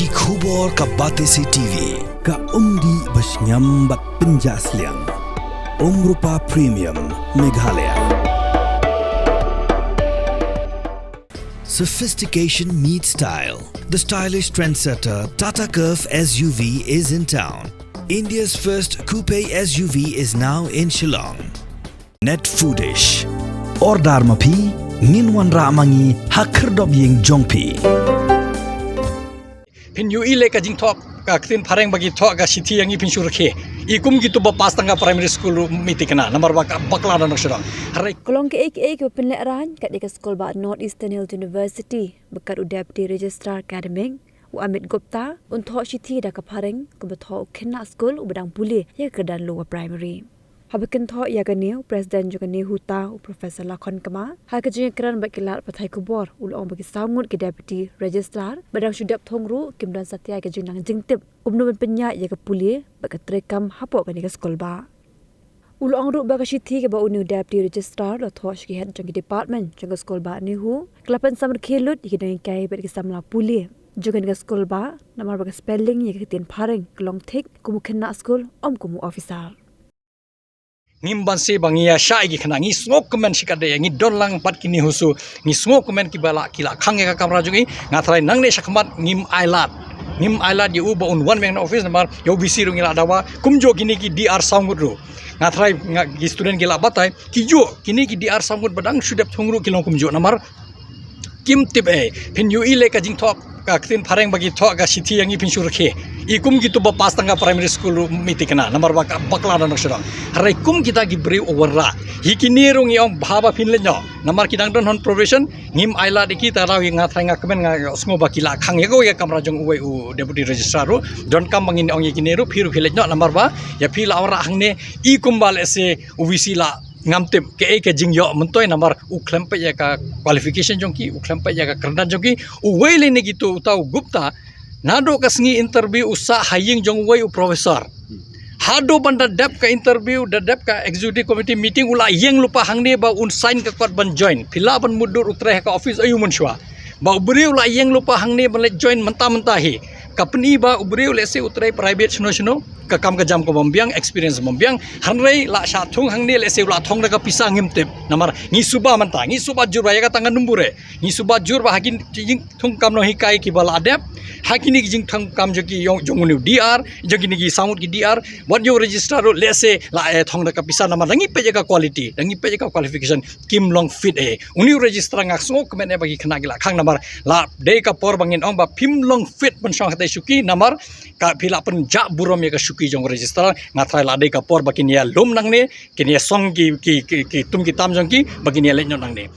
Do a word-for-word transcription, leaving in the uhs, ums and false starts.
Ki khubor ka Batesi T V, ka umdih ba shngiam bad pynjah sliang. Umrupa Premium, Meghalaya. Sophistication meets style. The stylish trendsetter Tata Curvv S U V is in town. India's first coupe S U V is now in Shillong. Net Foodish. Order ma phi, ngin wanrah ma ngi ha khyrdop ïing jong phi. Phin ïohi leh ka jingthoh ka ktien phareng ba ki thoh ka shithi ïa ngi, phin shu rakhe. I kum kito ba pass tang ka primary school ruh ym i thikna namar ba ka bakla da nongshong. Hynrei ka long kaei kaei kaba pynlehraiñ, kat ïa ka skul ba North Eastern Hill University, ba kat u Deputy Registrar Academic, u Amit Gupta, un thoh shithi da ka phareng, kaba thoh u khynnah skul uba dang pule ïa ka kyrdan Lower Primary. Haba kynthoh ïa kane, u President jong ka NEHUTA, u Professor Lakhon Kma, ha ka jingïakren bad ki lad pathai khubor, u la ong ba ki saw ngut ki Deputy Registrar ba dang shu dep thung ruh kim don satia ïa ka jingnang jingtip kumno ban pynïaid ïa ka pule bad ka treikam hapoh kane ka skul ba. U la ong ruh ba ka shithi kaba une u Deputy Registrar u la thoh sha ki head jong ki department jong ka skul ba NEHU, ka la pynsam rakhe lut ïa ki nonghikai bad ki samla pule jong kane ka skul ba, namar ba ka spelling ïa ka ktien phareng ka long thik kum u khynnah skul, ym kum u officer. Ngim banse ba ngi ïa shah ïa ki khynnah, ngi sngewkmen shikatdei, ngi don lang bad kine husu, ngi sngewkmen kiba la, ki la khang ïa ka kamra jong ngi. Nga tharai nangne shakhmat ngim ailad, ngim ailad ïa u ba un wan biang na office namar ïa u V C ruh ngi la dawa. Kumjuh kine ki D R saw ngut ruh, nga tharai nga, ki student ki la batai, ki juh kine ki D R saw ngut ba dang shu dep thung ruh ki long kumjuh namar kim tip ei. Phin ïohi leh ka jingthoh ka ktien phareng ba ki thoh ka shithi ïa ngi, phin shu rakhe. I kum kito ba pass tang ka primary school ruh ym i thikna namar ba ka bakla da nongshong. Hynrei kum kita ki briew u wanrah, hi kine ruh ngi ong bha ba phin leit noh namar ki dang don hon probation. Ngim ailad ïa ki, ta daw ïa nga tharai, nga kmen, nga sngew ba ki la khang ïa kawei ka kamra jong uwei u Deputy Registrar ruh. Donkam ba ngin ong ïa kine ruh, phi ruh phi leit noh namar ba ïa phi la wanrah hangne, i kumba lehse u V C la ngam tip kaei ka jingïoh myntoi namar u khlem peit ïa ka qualification jong ki, u khlem peit ïa ka kyrdan jong ki. Uwei lei na kito uta u Gupta, naduh ka sngi interview u sah ha ïing jong uwei u professor. Haduh ban da dep ka interview, da dep ka executive committee meeting, u la ïeng lypa hangne ba un sign ka kot ban join. Phi lah ban mutdur u trei ha ka office aïu mynshuwa. Ba u briew u la ïeng lypa hangne ban leit join mynta mynta hi. Ka pyni ba u briew lehse u trei private shano shano, ka kam ka jam ka bym biang, experience bym biang. Hynrei la shah thung hangne, lehse u la thong da ka pisa ngim tip. Namar ngi suba mynta, ngi suba jur ba ïa kata nga numbur eh. Ngi suba jur ba ha ki jingthung kam nonghikai kiba la dep, ha kine ki jingthung kam jong ki, jong, jong une u D R, jong kine ki saw ngut ki D R, wat ïa u registrar ruh lehse la, eh, thong da ka pisa namar da ngi peit ïa ka quality, da ngi peit ïa ka qualification, kim long fit eh. Une u registrar nga sngewkmen eh ba ki khynnah ki la khang namar la dei ka por ba ngin ong ba phim long fit ban shong hatei shuki namar ka phi la pynjah burom ïa ka shuki jong u registrar. Nga tharai la dei ka por ba kin ïa lum nangne, kin ïa song ki, ki, ki, ki tum ki tam jong ki, ba kin ïa leit noh nangne.